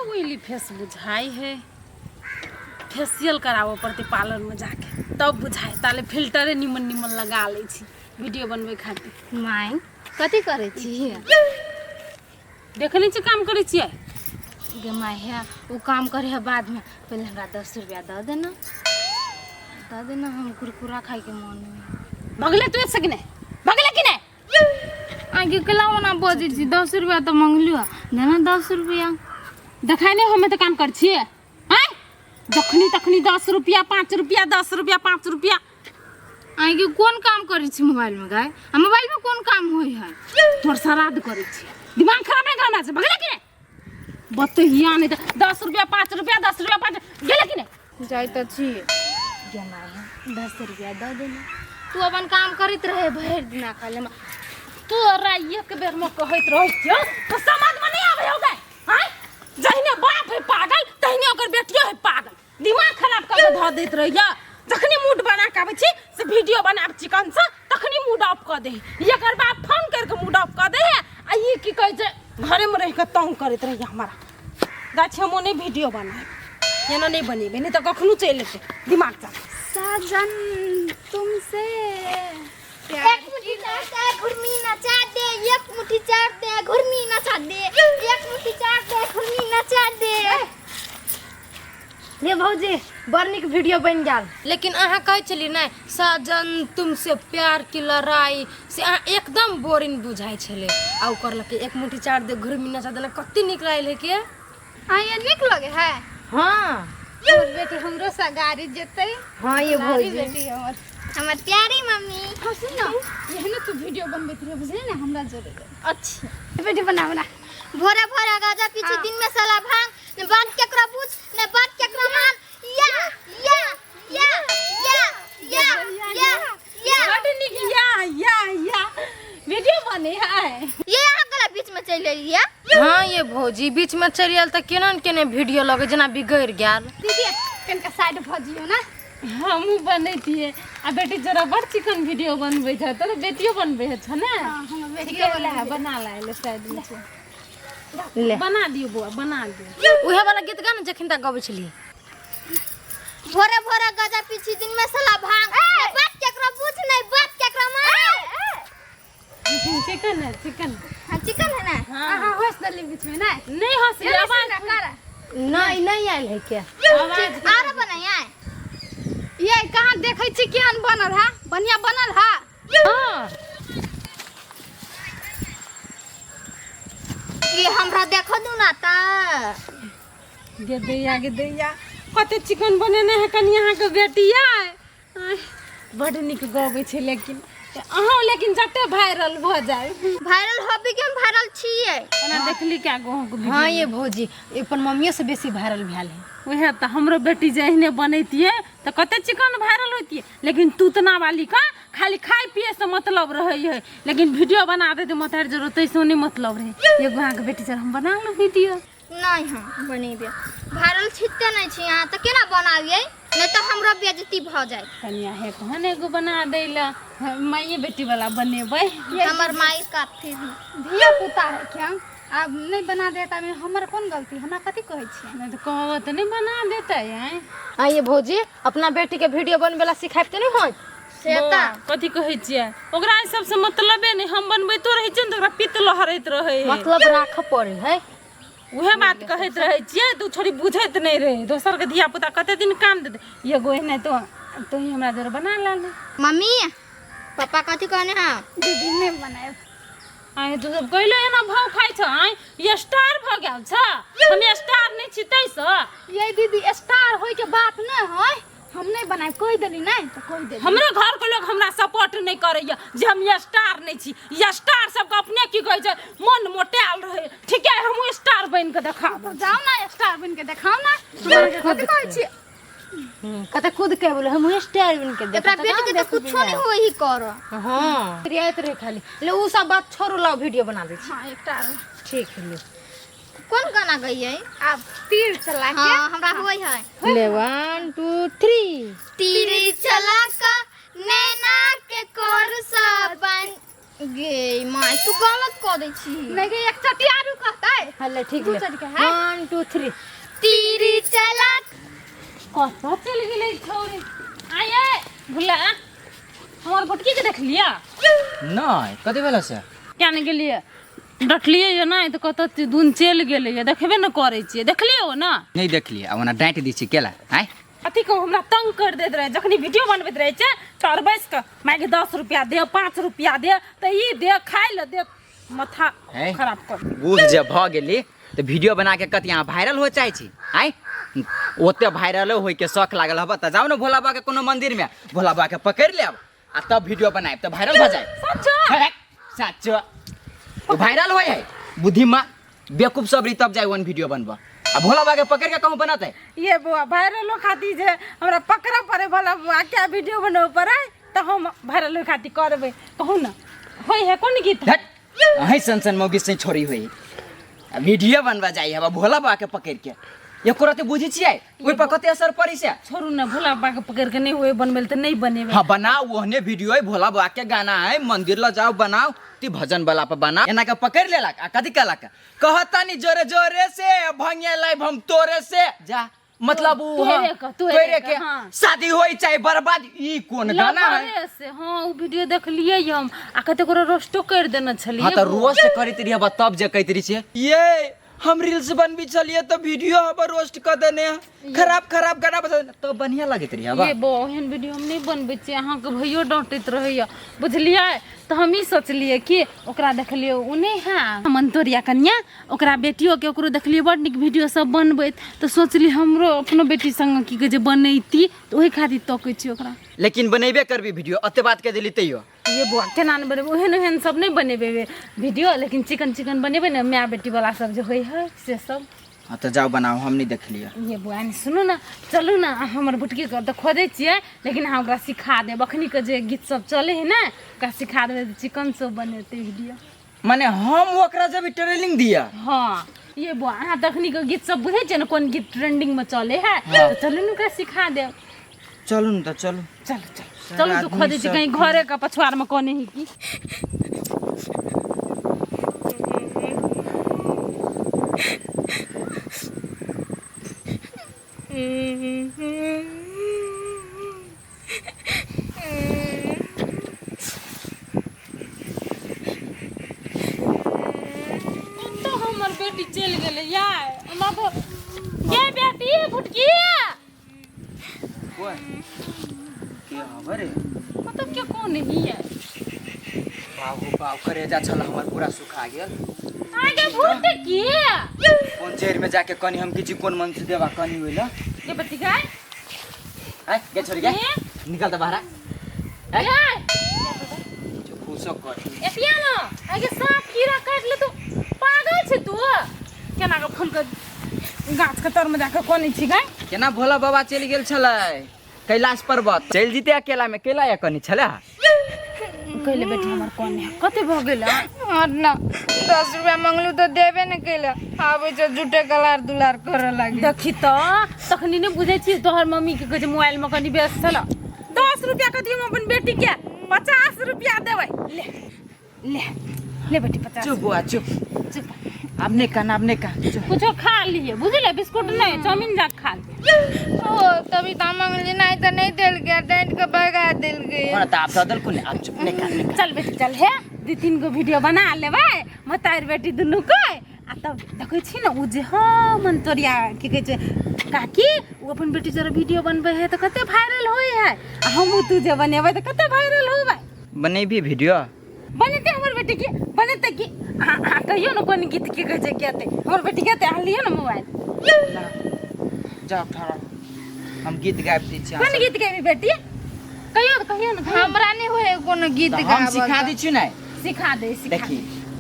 ओइली face बुझाइ है। Facial कराबऽ पड़तै पार्लरमे जाके तब बुझाइ, ताले फिल्टरे निमन निमन लगा लै छी वीडियो बनबै खातिर। माय, कथी करै छी? देखै नहि छी काम करै छियै। गे माय, हे ओ काम करे है बादमे, पहिले हमरा 10 रुपया दऽ देना, दऽ देना, हम कुरकुरा खाइके मन है। भगले तू एतसँ कि नहि? भगले कि नहि? आगे केला ओना बजै छी? 10 रुपया तऽ मंगलियो, देना 10 रुपया। देखाइ नहि हमे तऽ काम करै छियै? आँय, जखनी तखनी 10 रुपया 5 रुपया, 10 रुपया 5 रुपया। आगे कोन काम करै छी मोबाइलमे गाय? आ मोबाइलमे कोन काम होइ है? तोर श्राद्ध करै छियै। दिमाग खराब नहि कर हमरा से। भगले कि नहि? बतहिया नहि तऽ 10 रुपया 5 रुपया, 10 रुपया 5। गेलै कि नहि? जाइ तऽ छी। गे माय, 10 रुपया दऽ देना। तू अपन काम करैत रहे भरि दिना खाली हम तोरा एक बेर मे कहैत रहै छियौ तऽ समझमे नहि आबै हौ गै। आँय, जहिने बाप है पागल तहिने ओकर बेटियो है पागल। दिमाग खराब कऽ के धऽ दैत रहैया। जखनी मूड बना के आबै छी से वीडियो बनाब चिकन से, तखनी मूड ऑफ कऽ दे। एकर बाप फोन करि के मूड ऑफ कऽ दे है आ ई की कहै छै, घरेमे रहि कऽ तंग करैत रहैया हमरा। जाइ छी हम, नहि वीडियो बनायब, एना नहि बनेबै, नहि तऽ कखनो चलि एतै दिमाग चला। साजन तुमसे एक मुट्ठी चार दे घुर्मी नचा दे, एक मुट्ठी चार दे घुर्मी नचा दे, एक मुट्ठी चार दे घुर्मी नचा दे। ये भौजी, बड़ नीक वीडियो बनि गेल। लेकिन अहाँ कहै छलियै नहि साजन तुमसे प्यार की लड़ाई, से अहाँ एकदम बोरिंग बुझाइ छलै, आ ओ करलकै एक मुट्ठी चार दे घुर्मी नचा देलक, कते नीक लागल है के। हाँ, ये नीक लगे है। हाँ। हमर बेटी हमरो सा गाड़ी जेतै। हाँ ये लारी भौजी। बेटी हमर। हमर प्यारी मम्मी। हाँ सुन ना, एहने तू वीडियो बनबैत रहे, बुझली ना, हमरा जोरे। अच्छा। बेटी बना बना। भोरे भोरे गाजा पीछे, दिन में साला भांग, ने बात केकरो पूछ ने बात केकरो मान। या या या या या या या। बड नीक या या या वीडियो बने है। ये अहाँ गला बीच में चलि एलियै। हाँ ये भौजी, बीच में चलि आयल तऽ केना ने केना वीडियो लगे जेना बिगड़ि गेल। दीदी, कनिका साइड भऽ जियौ ना। हमहूँ बनैतियै आ बेटी जरा बड़ चिकन वीडियो बनबै छै, तोरो बेटियो बनबै है छ ने? हाँ, हमर ठीके बेटियो ला बनबै। बना ला ले साइड में छै। ले। बना दियौ बौआ, बना दियौ। उहे वाला गीत गा ने जखन तक गबै छलियै। भोरे भोरे गजा पीछे, दिन में साला भांग, ने बात केकरो पूछ ने बात केकरो मान। चिकन है, चिकन। हाँ, चिकन है ना। हाँ। अहाँ हँस देली बीच में ना? नहीं हंसली, आवाज ना कर। नहि नहि आयल है के। आवाज आरो बनाया। ये कहाँ देखै छी केहन बनल है? बढ़िया बनल है। हाँ। ये हमरा देखो दू ना ता। गे दैया, गे दैया, कते चिकन बनेने है कनि अहाँके बेटिया। आँय, बड नीक गबै छै। लेकिन अहाँ लेकिन जते वायरल भऽ जाय। वायरल होबी के हम वायरल छियै। ओना देखली क्या गो अहाँके वीडियो? हाँ ये भौजी, अपन मम्मियो से बेसी वायरल भेल है। उएह तऽ हमरो बेटी जे एहने बनैतियै तऽ कते चिकन वायरल होइतियै। लेकिन तूतना वाली का खाली खाय पिए से मतलब रहै है, लेकिन वीडियो बना देते मतार जरूरत तैसो नहीं मतलब रहे। एगो अहाँके बेटी जर हम बना लू वीडियो। नहीं, हम बनेबे। वायरल छिते नहीं छी अहाँ तऽ केना बनाबियै? नहीं तऽ हमरो बेइज्जती भऽ जायत। कनिया हे कहन एगो बना दै ला, माइए बेटी वाला बनेबै। हमर माई काफी है। धिया पुता है क्या? आब नहीं बना देता में हमर कोन गलती? हमरा कथी कहै छियै? नहीं तऽ कहब तऽ नहीं बना देतै। आँय। हाँ ये भौजी, अपना बेटी के वीडियो बनबे ला सिखाबते नहि होत? से बौआ, तऽ कथी कहै छियै, ओकरा एहि सबसँ मतलबे नहि। हम बनबैतो रहै छियै ने तऽ ओकरा पित्त लहरैत रहै है। मतलब राखऽ पड़े है। उहे बात कहैत रहै छियै तऽ ओ छोरी बुझैत नहि रहै। दोसरके धिया पुता कते दिन काम देतै? एगो एहने तो तोही हमरा जरे बना ला ले। मम्मी, पापा कथी कहने है? दीदी, नहीं बनायब। आँय, तू सब कैलो एना भाव खाइ छ? आँय, ये स्टार भऽ गेल छ, हम स्टार नहि छी तैसँ? ये दीदी, स्टार होय के बात नहीं है। हम नहीं बनायब, कहि देली नहीं तऽ कहि देली। हमरे घर के लोग हमरा सपोर्ट नहीं करैया जे हम स्टार नहीं छी। स्टार सबके अपने की कहै छै मन मोटायल रहै। ठीक है, हमहूँ स्टार बनि के देखाब। तऽ जाउ ना, स्टार बनि के देखाउ ना। हमरा कथी कहै छी? कते खुद के बोले हम स्टार बन के एकरा बेटी के तऽ कुछो नहीं होई ही कर। हाँ, रियायत रहे खाली। ले उ सब बात छोड़ू, लाओ वीडियो बना दै छी। हाँ, एकटा आरो। ठीक है, ले। कोन गाना गइयै? आब तीर चला के। हाँ, हमरा होई है। ले, 1 2 3। तीर चला का नैना के कोर सा बन गे माय तू गलत कऽ दै छी। नहीं गे, एक चटी आरू कहतै। हले ठीक दू ले। चटी के है। 1 2 3 तीरी चला। कतऽ चलि गेलै छौरी? आये भुला, हमर गोटकी के देख लिया? नहि, कथी भेल से? क्या नहि गेलियै, डटलियै ये नहि तऽ कतऽ दून चलि गेलै ये, देखबे ने करै छियै। देखलियै ओ ना? नहि देखलियै। आ ओना डाँटि दै छियै केला आँय? अथी कहू, हमरा तंग कर दैत रहै जखनी वीडियो बनबैत रहै छै तऽ बैस कऽ मायके 10 रुपया दे, 5 रुपया दे, तऽ ई दे, खाइ लए दे, माथा हैं? खराब कर। बूढ़ जे भऽ गेली तऽ वीडियो बना के कथी अहाँ वायरल हो चाहै छी आँय? ओते वायरलो होइके शौक लागल हबऽ तऽ जाउ ने भोला बाबाके कोनो मन्दिरमे, भोला बाबाके पकड़ि लेब आ तब वीडियो बनायब तऽ वायरल भऽ जायब। सच्चो? हे, सच्चो ओ वायरल होइ है। बुद्धिमा बेवकूफ सब रही तब जाय वन वीडियो बनबऽ आ भोला बाबा के पकड़ के कहूँ बनतै। ये बौआ, वायरलो खातिर जे हमरा पकड़ऽ पड़े भोला बाबा के वीडियो बनबऽ पड़े तऽ हम वायरलो खातिर करबै। कहू ने, होइ है कोन गीत? धत, अहीं सन सन मौगी से छोड़ी होई आ वीडियो बनबा जाइ है भोला बाबा के पकड़ के। एको रति बुझै छियै ओहि पर कते असर पड़ै छै? छोड़ू ने, भोला बाबा के पकड़ के नहीं होए बनबै तऽ नहीं बनेबै। हाँ बनाओ ओहने वीडियो है, भोला बाबा के गाना है, मंदिर ल जाओ बनाओ, ती भजन वाला पर बनाओ। एना के पकड़ लेलक आ कथी कहलक, कहता नी जोरे जोरे से भंगे लाइव हम तोरे से जा, मतलब उ तोरे हाँ, के, तोरे तोरे के, के। हाँ। शादी होई चाहे बर्बाद, ई कोन गाना है? लफड़े से, हाँ, उ वीडियो देखलियै हम आ कतेक रोस्टो कर देने छलियै। हाँ तऽ रोस्ट करैत रहियै बा तब जे कहैत रही छियै ये हम रील्स बनबी छलियै तऽ वीडियो हमर रोस्ट कऽ देने है, खराब खराब गाना बजा देने, तब बढ़िया लगैत रहियै बा। ये बौ, एहन वीडियो हम नहि बनबै छियै, अहाँके भैयो डाँटैत रहैया बुझलियै। तऽ हम ई सोचलियै कि ओकरा देखलियै ओ नहि है मंतोरिया कनिया, ओकरा बेटियोके ओकरो देखलियै बड़ नीक वीडियो सब बनबैत, तऽ सोचलियै हमरो अपनो बेटी संग की कहै छै बनैती, तऽ ओहि खातिर तकै छी ओकरा। लेकिन बनेबे करबी वीडियो, एते बात कह देली तैयो। ये बौआ केना नहि बनेबै, ओहन ओहन सब नहि बनेबै वीडियो, लेकिन चिकन चिकन बनेबै ने, माय बेटी वाला सब जे होइ है से सब। हाँ तऽ जाउ बनाउ, हम नहि देखलियै। ये बौआ ने सुनू ने, चलू ने, हमर बुटकीके तऽ खोजै छियै, लेकिन अहाँ ओकरा सिखा देब अखनीके जे गीत सब चलै है ने, ओकरा सिखा देबै तऽ चिकन सब बनेतै वीडियो। माने हम ओकरा जब ट्रेनिंग दिया? हाँ ये बौआ, अहाँ तऽ अखनीके गीत सब बुझै छियै ने कोन गीत ट्रेंडिंगमे चलै है, तऽ चलू ने ओकरा सिखा देब। चलू ने तऽ चलू। चलू चलू चलू, तऽ खोजै छी कहीं घरे के पछुआरमे कोने ही की। कतऽ हमर बेटी चलि गेलै यार? हमरा तऽ ये बेटी भुटकी के हबर रे? मतलब के कोन ही है? बाबू बाबू करेजा छल हमर पूरा सुखा गेल। आगे भुटकी कोन जड़ में जाके कनी हम किछु कोन मन से देबा कनी होइला। के बत्ती गाय आय गे छोड़ी गे, निकल त बाहर। आय खुश कर एतिया न, आगे सांप कीड़ा काटि ले, तू पागल छै तू? केना के फूल के गाछ के तर में जाके कोनी छी गाय? केना भोला बाबा चलि गेल छलै कैलाश पर्वत, चलि जीते अकेला में केला या कनी छलै? कहले बेटी हमर कोन है, कते भऽ गेल? और ना 10 रुपया मंगलू तो देबे न केले, आबै छै झूठे गलार दुलार करे लागी। देखी तऽ तखनी नहि बुझै छी तोहर मम्मी के कहै छै मोबाइल में कनी व्यस्त छल। 10 रुपया के दियौ अपन बेटी के, 50 रुपया देबै। ले ले ले बेटी 50। चुप बुआ चुप, चुप, अब नहीं कहना, अब नहीं कहना, चुप। कुछो खा लिए बुझले, बिस्कुट नहीं चाउमीन जा खा लिए। ओ तभी तो मंगली नहीं तो नहीं देल गया, डांट के भगा देल गया। कोना त आप ददल कोने, आप चुप नहीं कहना, नहीं कहना। चल बेटी चल, हे 2-3 गो वीडियो बना लेबै मतार बेटी दुनू के, आ तब देखै छी ने उ जे हाँ मंतोरिया की कहै छै काकी, उ अपन बेटी जरा वीडियो बनबै है तऽ कते वायरल होइ है, आ हमहूँ तू जे बनेबै तऽ कते वायरल होबै। बनेबी वीडियो? बनेतै हमर बेटी की बनेतै की? अहाँ अहाँ कहियौ ने कोन गीत की कहै छै गेतै हमर बेटी गेतै। अहाँ लियौ ने मोबाइल। जाओ ठहरो, हम गीत गाबि दै छी। कोन गीत गेबी बेटी? कहियौ तऽ कहियौ ने। हमरा नहीं होए कोनो गीत हम गाबऽ। सिखा दै छी ने। सिखा दे, सिखा। देखी,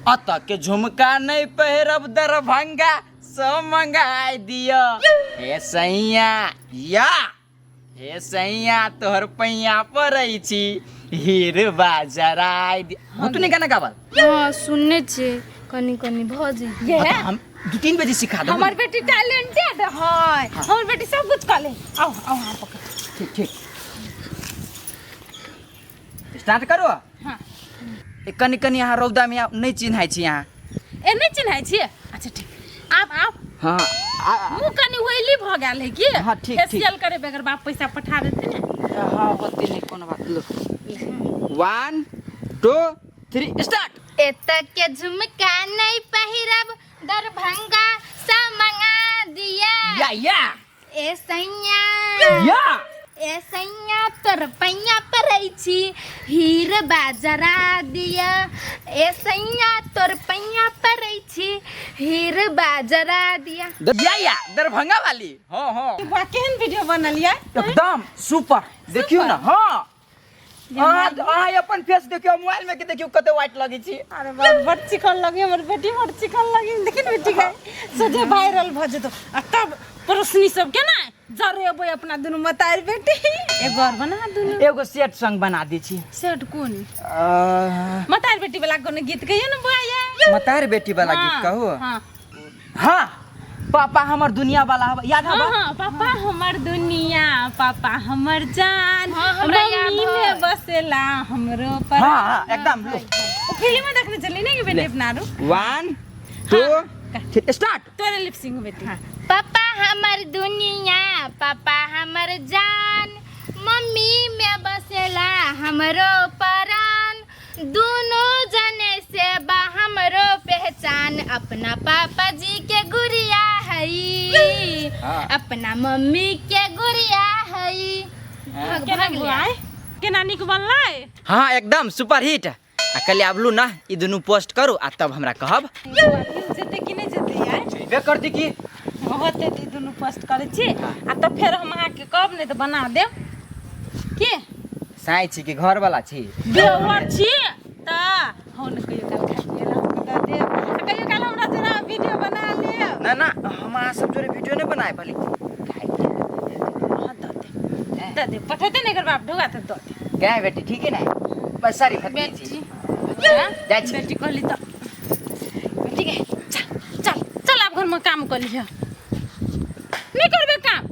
अतऽ के झुमका नहीं पहिरब दरभंगा सब मंगाय दियो, हे सैया या हे सैया तोहर पैया पड़ै छी हीरबा जराय दियो। तू नहीं गाना गाबल? हाँ सुनने छियै कनी कनी भऽ जेतै। ये हाँ, तऽ हम 2-3 बजे सिखा देब। हमर बेटी टैलेंटेड है, हमर बेटी सब कुछ कर ले। आओ आओ, हाँ पकड़। ठीक ठीक, स्टार्ट करो। हाँ। ए, कनि कनि अहाँ रौदामे आउ, नहि चिन्है छी अहाँ। ए नहि चिन्है छियै? अच्छा ठीक, आब आब। हाँ मुँह कनि ओइली भऽ गेल है की? हाँ, ठीक, ठीक। फेसियल करे बगैर बाप पैसा पठा देते ने। हाँ ओते नहि कोनो बात। लो, 1 2 3 स्टार्ट। एतऽ के झुमका नहीं पहिरब, दरभंगा से मंगा दिया। या या। ए सैया या। ए सैया तोर पैया पड़ै छी, हीर बाजरा दिया। ए सैया तोर पैया पड़ै छी, हीर बाजरा दिया। या या दरभंगा वाली। हाँ हाँ। वाह, केहन वीडियो बनल ये? एकदम सुपर। देखियौ ना। हाँ अहाँ अहाँ अपन फेस देखियौ मोबाइल में के देखियौ कते व्हाइट लगै छी। अरे बाप, बड़ चिकन लगे हमर बेटी, बड़ चिकन लगे। देखी ने बेटी के सोझे वायरल भऽ जेतौ आ तब पड़ोसनी सब के ना जरेबै अपना दुनू मतार बेटी। एगो और बना दुनू। एगो सेट संग बना दै छी। सेट कोन? मतार बेटी वाला कोनो गीत कहियो ना बुआ ये। मतार बेटी वाला गीत कहू? हाँ। हाँ, पापा हमर दुनिया वाला हवा, याद हवा? हाँ, हाँ, पापा हमर दुनिया, पापा हमर जान, हाँ, हमरा याद मम्मी है। में बसेला हमरो पर। हाँ, हाँ, एकदम, लो। ओ फिल्म में देखने चली ना कि बेटी ले। अपना रू। 1 2 3 स्टार्ट। तोरे लिपसिंग बेटी। पापा हमर दुनिया, पापा हमर जान, मम्मी में बसेला हमरो परान, दोनों जने से बा हमरो पहचान, अपना पापा जी के गुड़िया हई, हाँ। अपना मम्मी के गुड़िया हई। भाग केना भाग लिया। बुआई? केना नीक बनलै? हाँ एकदम सुपर हिट। आ कल आबलू ना ई दुनू पोस्ट करू आ तब हमरा कहब। व्यूज जेतै कि नहि जेतै यार? जेबे करती की? होतै तऽ ई दुनू पोस्ट करै छी आ तब फेर हम अहाँके कहब नहि तऽ बना देब। की? साँय छी कि घरवाला छी? देवर छी तऽ हो ने कहियो काल खाइ पियै लए हमके दऽ देब आ कहियो काल हमरा जरा वीडियो बना लेब। ना ना, हम अहाँ सब जोरे वीडियो नहि बनाए भली। खाइ पियै लए दऽ देब। हाँ, दऽ देब। दऽ देब। पठेतै ने एकर बाप ढोगा तऽ दऽ देब। क्या बेटी ठीक है ना? बस सारी फटी छी। जाइ छी। बेटी कहली तऽ बेटी के चल चल चल आब घरमे काम कऽ लिह। नहि करबै काम,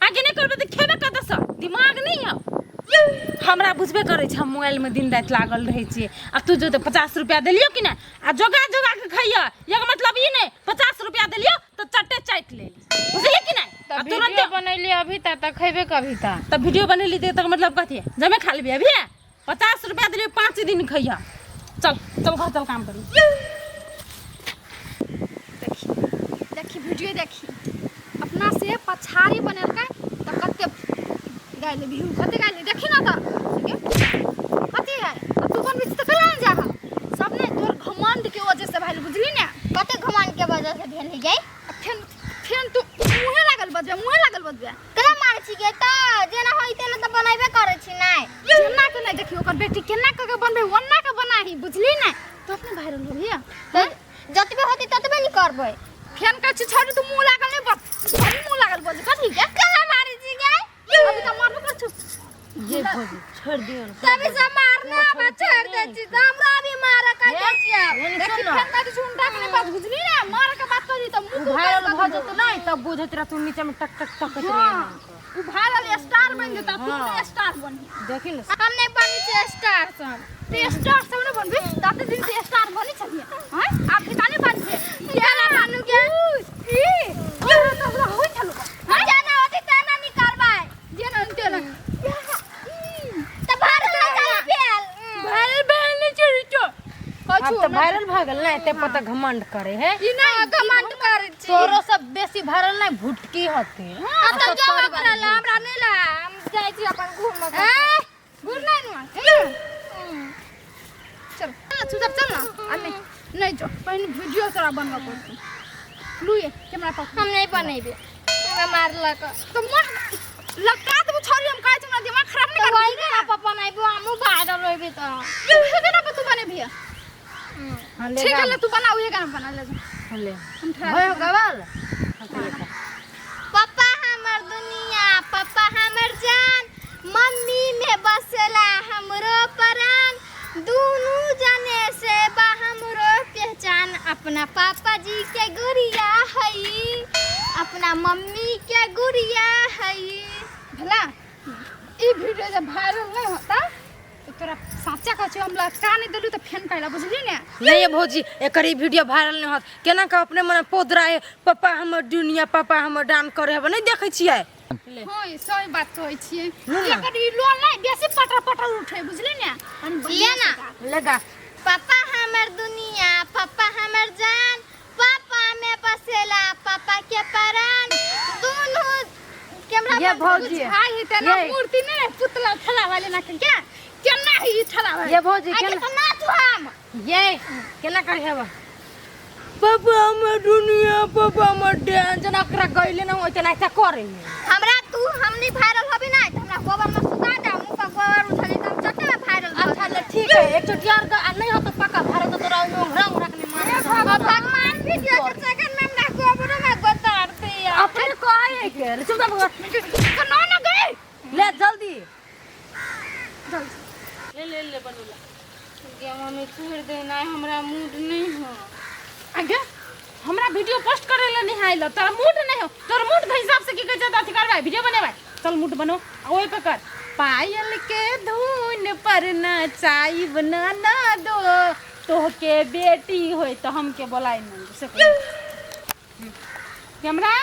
आगे नहि करबै तऽ खेबै कतऽसँ? दिमाग नहि यऽ हमरा, बुझबे करै छै हम मोबाइलमे दिन राति लागल रहै छियै। आ तू जो तऽ 50 रुपया देलियौ कि नहि? आ जोगा जोगा के खइह। एकर मतलब ई नहि 50 रुपया देलियौ तऽ चट्टे चाटि लेली, बुझलियै कि नहि? तऽ आ तुरंते वीडियो बनैली अभी तक तऽ खैबे कभी ता। तब वीडियो बनेली तऽ मतलब कथी जमे खा लेबी अभी? 50 रुपया देलियौ 5 दिन खइह। चल चल घर चल काम करू। देखी देखी वीडियो देखी, अपना से पछाड़ी बनेलकै तऽ कते गाइले व्यू, कते गाइले देखी ना तऽ कते है। आ तू बनबै छी तऽ केना ने जा सब ने तोर घमंड के वजह से भाई, बुझली ने? कते घमंड के वजह से भेल है गई? आ फेन फेन तू मुँहे लागल बजबे, मुँहे लागल बजबे। केना मारै छी गे? तऽ जेना होइते ने तऽ बनैबे करै छी नै। जेना के नहि देखी ओकर बेटी केना कऽ के बनबै ओना के बनाही, बुझली ने? तो अपने वायरल हो गया। तऽ जतबे होतै ततबे ने करबै। फेन कहै छी छोड़, तू मुँह लागल नहि बज, मुँह लागल बज कथी के? केना मारै छी गे? अभी तऽ मारबो करै छौ। ये भौजी छोड़ दियौ ने। तभी से मारने आब छोड़ दै छी तऽ हमरा अभी मारऽ कहि दै छियै। देखी फेन कहै छी उल्टा के नहि बाज, बुझली ने? मार के बात करी तऽ मुँह वायरल भऽ जेतौ नहि तब बुझैत रहतौ, नीचा में टक टक टकैत रहे। उ वायरल स्टार बनि जेतौ, तू नहि स्टार बनी। देखी ने हम नहि बनी छियै स्टार सब। ते स्टार सब नहि बनबी, तते दिन से स्टार बनी छलियै। हैं आब के ताने बनबे केना बनू गे? ई तोरा तऽ हमरा होइ छलौ। जेना होतै तेना नहि करबै। जेना तेना तऽ वायरल नहि चाही भेल। वायरल भेल नहि छोड़ी छौ। आब तऽ वायरल भऽ गेल ने, एते पर तऽ घमंड करे है। ई नहि घमंड करै छी। तोरो सब बेसी भरल नहीं भुटकी हते। आ तऽ जो ओकरा ला, हमरा नहि ला, हम जाइ छी अपन घूमऽ। ए घुर नहीं नुआ, चल चल चल ना। आ नहीं नहीं जो पहिने वीडियो तोरा बनबऽ पड़तौ। लुए कैमरा पकड़। हम नहीं बनेबै, हमरा मारलक। तो मन लटका देबो छोड़ी, हम कहै छी हमरा दिमाग खराब नहीं तऽ कर। वही गाना पर बनेबो, हमहूँ वायरल होइबे तऽ। उहे गाना पर तू बनेबही। ठीक है ले, तू बना, उहे गाना बना ले जा। ले हम ठहरा भयो गवाल। पापा हमर दुनिया, पापा हमर जान, मम्मी में बसेला हमरो प्राण, दुनू जने से बा हमरो पहचान, अपना पापा जी के गुड़िया हई, अपना मम्मी के गुड़िया हई। भेला ई वीडियो जब वायरल नहीं होता तो तोरा साचा कहै छियौ, हम लटका नहि देलू तऽ फेन कैला, बुझली ने? नहीं ये भौजी, एकर ई वीडियो वायरल नहीं होत। केना के अपने मने पोदरा है, पापा हमर दुनिया, पापा हमर डान करे हबे, नहीं देखै छियै? हाँ, ई सही बात कहै छियै। एकर ई लोल नहि बेसी पटर पटर उठे, बुझली ने? कनि ले ना। लगा। पापा हमर दुनिया, पापा हमर जान, पापा में बसेला पापा के प्राण, दोनों कैमरा ये बंद। भौजी, बुझाइ है तेना ये। मूर्ति नहि पुतला ठड़ा वाले ना के क्या केना है ई ठड़ा वाले। ये भौजी, आगे केना तो नाचू हम। ये केना करे हबे? पापा हमर दुनिया, पापा हमर डान, जना ओकरा गइले ना होय तेना ऐसा करे। हमरा तू हमनी वायरल होबी ना त हमरा गोबर में सुता दे, मुंह पर गोबर उछली त हम चटे में वायरल भऽ अच्छा ले ठीक है, एक चोटी और आ नहीं हो तो पक्का भारत तो तोरा ओहिमे उंगरा उंगरा के नहीं मारे। भगवान वीडियो के सेकंड में हमरा गोबरो में गोतार दिया। अपने कहे के ले, चुप जा। ना ना गए। ले जल्दी। ले ले ले बनूला। गे मम्मी, छोड़ दे ना, हमरा मूड नहीं हो। आगे हमरा वीडियो पोस्ट करे ले नहीं आइल, तोरा मूड नहीं हो? तोर मूड के हिसाब से की कहै छै अथी करबै, वीडियो बनेबै। चल मूड बनो आ ओहि पे कर। पायल के धुन पर नचाइब ना ना दो, तोहके बेटी होय तो हमके बोलाई नहीं से। Camera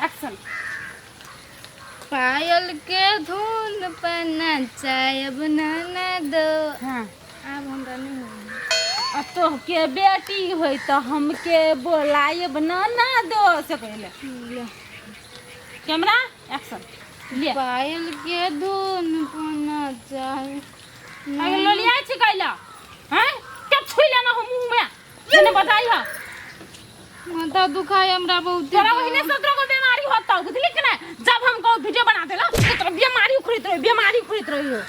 action. पायल के धुन पर नचायब ना दो। हाँ। आब हमरा नहीं हो। आ तोहके बेटी होय तो हमके बोलायब ना ना दो से कहले। कैमरा एक्शन ले। पायल के धुन पर नचायब। अगे लोलिया छी कैला हैं के छुई लेना हो मुंह में जने बताई हा। माथा दुखाय हमरा बहुत। तोरा ओहिने 17 गो बीमारी होता, बुझली कि नहीं? जब हम को वीडियो बना देला तो तोरा बीमारी उखड़ित रही, बीमारी उखड़ित रही हो।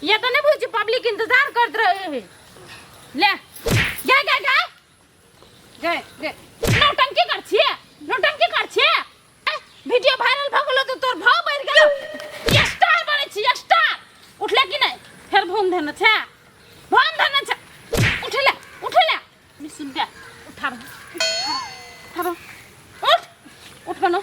ये तो नहीं बुझी पब्लिक इंतजार करत रहे है। ले गए गए गए गए गए, नौटंकी कर छिए, नौटंकी कर छिए। वीडियो वायरल भ गेलो तो तोर भाव बढ़ गेलो, स्टार बने छी स्टार। उठले कि नहीं? फेर भून धन छै, भून धन छै। उठले उठले मी सुन दे, उठा उठा, उठ उठ, बनो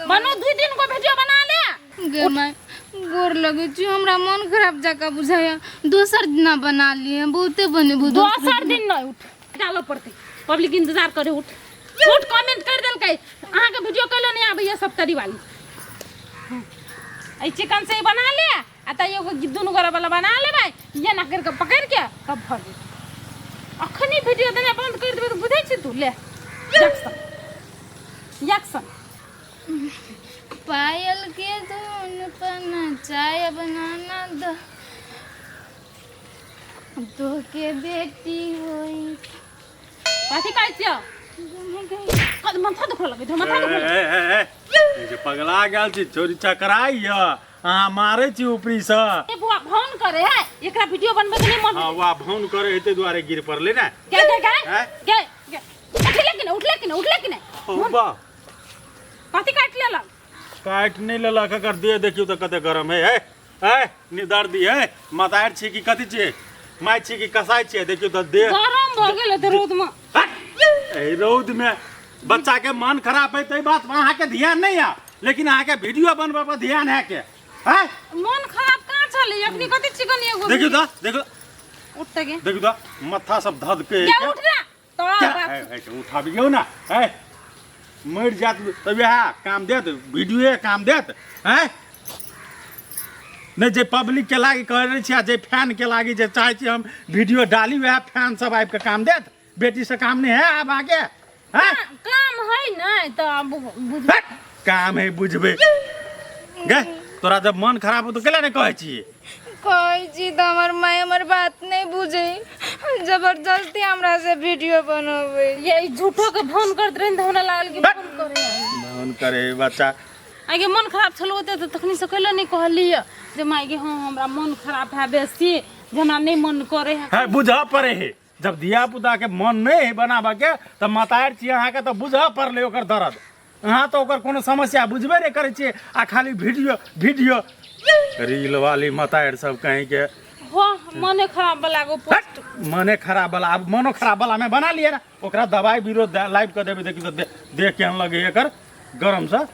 बनो, 2 दिन को वीडियो बना ले। गे माय, गोर लगे छी, हमरा मन खराब जका बुझाया, दोसर दिना बना लिए, बहुते बनेबो। दोसर दिन नहीं, उठ, डालो पड़ते, पब्लिक इंतजार करे। उठ उठ, कमेंट कर देलकै अहाँ के वीडियो कैलो नहीं आबैया सब तरी वाली। एहि चिकन से ही बना ले आ त एगो दुनू गोरा वाला बना लेबै, ये ना करके पकड़ के तब भर जेतै। अखनी वीडियो देना बंद कर देबै तऽ बुझै छी तू। ले एक्शन एक्शन। पायल के धुन पर नचायब ना दो, तो के बेटी होई। कथी कहै छियौ? माथा दुखऽ लगै छै, माथा दुखऽ। ए, ए, ए, ए, जे पगला गेल छी, चोरी चकराइ यऽ, अहाँ मारै छी ऊपरीसँ। ए बुआ, फोन करे है, एकरा वीडियो बनबै के नहीं मन। हाँ, वाह, फोन करे हेतै दुआरे गिर पड़लै ने। गे गे गे। हैं? गे गे, उठले कि नहीं, उठले कि नहीं, उठले कि नहीं? ओ वाह। कथी काटि लेलक? काटि नहि लेलक, एकर देह देखियौ तऽ कते गरम है। ए निदर्दी है, मतारि छी कि कथी छियै, माय छी कि कसाई छियै? देखियौ तऽ देह गरम भऽ गेल हेतै रौद में। हट! एहि रौद में बच्चा के मन खराब है ताहि बात पर अहाँके ध्यान नहीं है, लेकिन अहाँके वीडियो बनबै पर ध्यान है के हैं? मन खराब कहाँ छलै? अखनी कथी चिकन एगो देखियौ तऽ, देखियौ। उठ तऽ गे। देखियौ तऽ माथा सब धध के। गे उठ ना तो बाप। उठाबियौ ना, है मरि जायत तऽ वएह काम देत, वीडियोए काम देत। हैं नहि, जे पब्लिक के लागी करै छी आ जे फैन के लागी जे चाहै छी हम वीडियो डाली, वएह फैन सब आबि के काम देत। बेटी से काम नहीं है आब आगे हैं? काम है नहीं तो अब बुझ। हट, काम है बुझबे। गे तोरा जब मन खराब हो तो केला नहीं कहै छी? कहै छी तऽ हमर माय हमर बात नहि बुझै, जबरदस्ती हमरा से वीडियो बनबै। ये ई झूठो के फोन करत रहे तऽ हमरा लागल कि फोन करे। मन करे बच्चा। आगे मन खराब छलो ओते तऽ तखनी से कैला नहीं कहलियै जे माय गे, हाँ हमरा मन खराब है बेसी, जे हमरा नहीं मन करे है। है बुझऽ पड़े है, जब धिया पुता के मन नहीं है बनाबऽ के तऽ मतारि छी अहाँके तऽ बुझऽ पड़लै ओकर दर्द। अहाँ तऽ ओकर कोनो समस्या बुझबे नहि करै छियै आ खाली वीडियो वीडियो रील वाली मतारि सब कहीं के। हो मने खराब वाला एगो पोस्ट। हट, मने खराब वाला, आब मनो खराब वाला में बना लिअ ने, ओकरा दवाइ बीरो लाबि कऽ देबै। देखियौ तऽ देह केहन लगै एकर गरमसँ।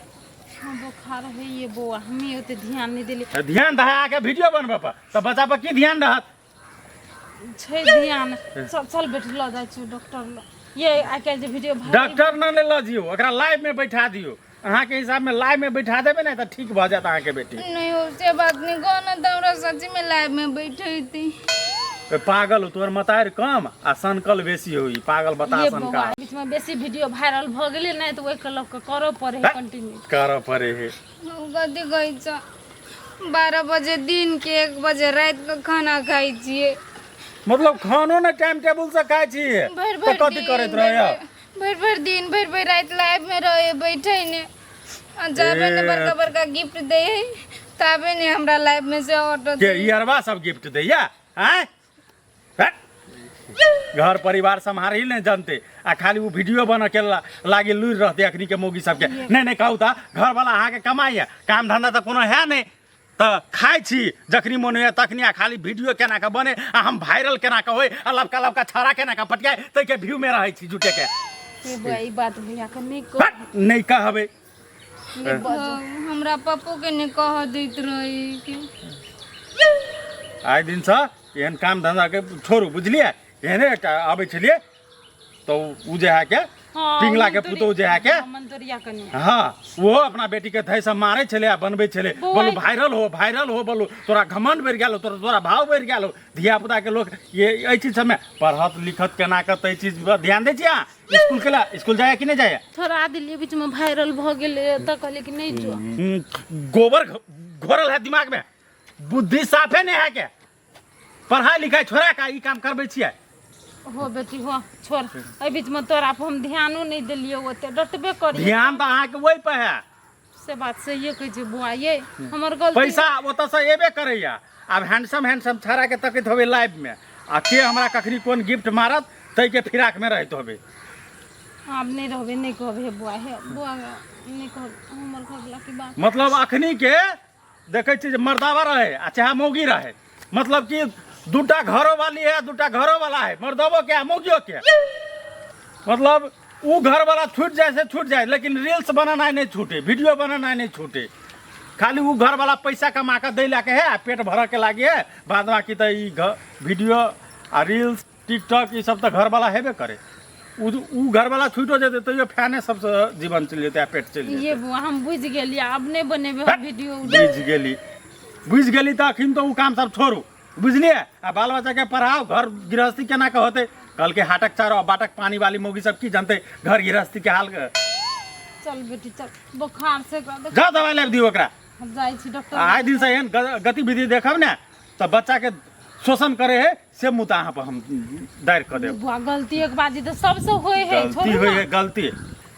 हाँ, बोखार है ये बौआ, हमें ओते ध्यान नहीं देली। ध्यान दहा आके वीडियो बनबऽ पर तऽ बच्चा पर की ध्यान रहत? छै ध्यान। चल चल बेटी, लऽ जाइ छियौ डॉक्टर लग। ये आइ काल्हि जे वीडियो भाइरल। डॉक्टर न ले लऽ जियौ, ओकरा लाइव में बैठा दियौ। अहाँके हिसाब में लाइव में बैठा देबै ने तऽ ठीक भऽ जायत अहाँके बेटी। नहीं हो से बात नहीं, कहो ना तो हमरा सच्ची में लाइव में बैठे थी। ए, पागल हो तोहर मतारि कम आ सनकल बेसी हो, ई पागल बता ये सनका। बौआ, बीच में बेसी वीडियो वायरल भऽ गेलै ने, तऽ ओहिके लऽ कऽ करऽ पड़े है कंटिन्यू। करऽ पड़े है। कथी कहै छ, 12 बजे दिन के 1 बजे रात के खाना खाइ छियै। मतलब खानो ने टाइम टेबुल से खाइ छियै? भरि तऽ भरि कथी दिन करैत रहैया? भरि भरि दिन भरि भरि राति लाइव में रहे बैठे ने, आ जाबे ने ए। बड़का बड़का गिफ्ट दे है ताबे ने हमरा लाइव में से ऑर्डर। के ई अरबा सब गिफ्ट दैया? आँय, हट। घर परिवार सम्हार ही नहीं जानते आ खाली वो वीडियो बना के लागी लुरि रहते अखनी के मौगी सबके। नहीं नहीं कहू तऽ घर वाला अहाँके कमाइया, काम धंधा तऽ कोनो है नहीं, तऽ खाइ छी जखनी मन होइए तखनी, आ खाली वीडियो केना के बने आ हम वायरल केना के होय आ लबका लबका छाड़ा केना के पटियाय ताहिके व्यू में रहै छी जुटे के। ये बौआ, ई बात भैया के नहीं कह। हट, नहीं कहबै। नहीं बाजू। हमरा पप्पो के नहीं कह दैत रहे कि आइ दिनसँ एहन काम धंधा के छोड़ू, बुझलियै? एहने एकटा आबै छलियै तऽ ओ जे है के हाँ, पिंगला के मंतोरिया- पुतोहु जे है के, हाँ, मंतोरिया कनिया। हाँ, ओहो अपना बेटी के धै से मारै छलै आ बनबै छलै। बौआ, बोलू वायरल हो, वायरल हो, बोलू तोरा घमंड बढ़ि गेल हो, तोरा भाव बढ़ि गेल हो। धिया पुता के लोक ये एहि चीज सबमे पढ़त लिखत केना के ताहि चीज पर ध्यान दै छियै अहाँ? स्कूल के ला स्कूल जाए कि नहीं जाए? थोड़ा दिल्ली बीच में वायरल भ गेलै तऽ कहलियै कि नहीं जो। गोबर घोरल है दिमाग में, बुद्धि साफे नहीं है के पढ़ाई लिखाई छोड़ा का ई काम करबै छियै। हो बेटी हो, छोड़, एहि बीच में तोरा पर हम ध्यानो नहीं देलियै, ओते डटबे करी। ध्यान तऽ अहाँके ओहि पर है। से बात सहिए कहै छै बुआ, ये हमर गलती। पैसा ओतऽ से एबे करैया, आब हैंडसम हैंडसम छाड़ा के तकैत होबै लाइव में आ के हमरा कखनी कोन गिफ्ट मारत ताहिके फिराक में रहैत होबै। आब नहीं रहबै, नहीं कहबै हे बुआ, हे बुआ नहीं कहबै हमर घरवला की बात। मतलब अखनी के देखै छी जे मर्दावा रहे आ चाहे मौगी रहे, मतलब कि दूटा घरो वाली है, दूटा घरो वाला है, मर्दबो के आ मौगियो के। मतलब उ घर वाला छूट जाए से छूट जाए, लेकिन रील्स बनाना नहीं छूटे, वीडियो बनाना नहीं छूटे। खाली उ घर वाला पैसा कमा के दै लाके है आ पेट भरऽ के लागे है, बाद बाकी तऽ ई वीडियो आ रील्स टिकटॉक ई सब तऽ घर वाला हेबे करे। उ घर वाला छूटो जेतै तैयो फैने सबसँ जीवन चलि जेतै आ पेट चलि ये जेतै। बुआ हम बुझि गेलियै, आब नहि बनेबै हम वीडियो। बुझि गेली, बुझि गेली तऽ अखन तऽ उ काम सब छोड़ू, बुझलियै? आ बाल बच्चाके पढ़ाउ, घर गृहस्थी केना के होतै। कहलकै हाटक चारो आ बाटक पानी वाली मौगी सब की जानतै घर गृहस्थी के हाल। चल बेटी चल, बोखार से एकरा देख। जाओ दवाइ लाबि दियौ ओकरा। हम जाइ छी डॉक्टर। आइ दिनसँ एहन गतिविधि देखब ने तऽ बच्चाके शोषण करे है से मुद्दा अहाँ पर हम दायर कऽ देब। बुआ गलती एक बाजी तऽ सबसँ होइ है। गलती छोड़ू होइ ने। है गलती,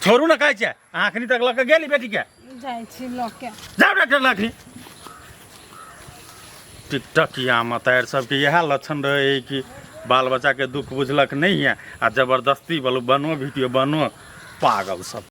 छोड़ू ने कहै छियै। अहाँ अखनी तक लऽ कऽ गेली बेटीके? जाइ छी लऽ के। जाउ डॉक्टर लग अखनी। टिकटकिया मतारि सबके इएह लक्षण रहै कि बाल बच्चाके दुख बुझलक नहि है आ जबरदस्ती बोलू बनो वीडियो बनो, पागल सब।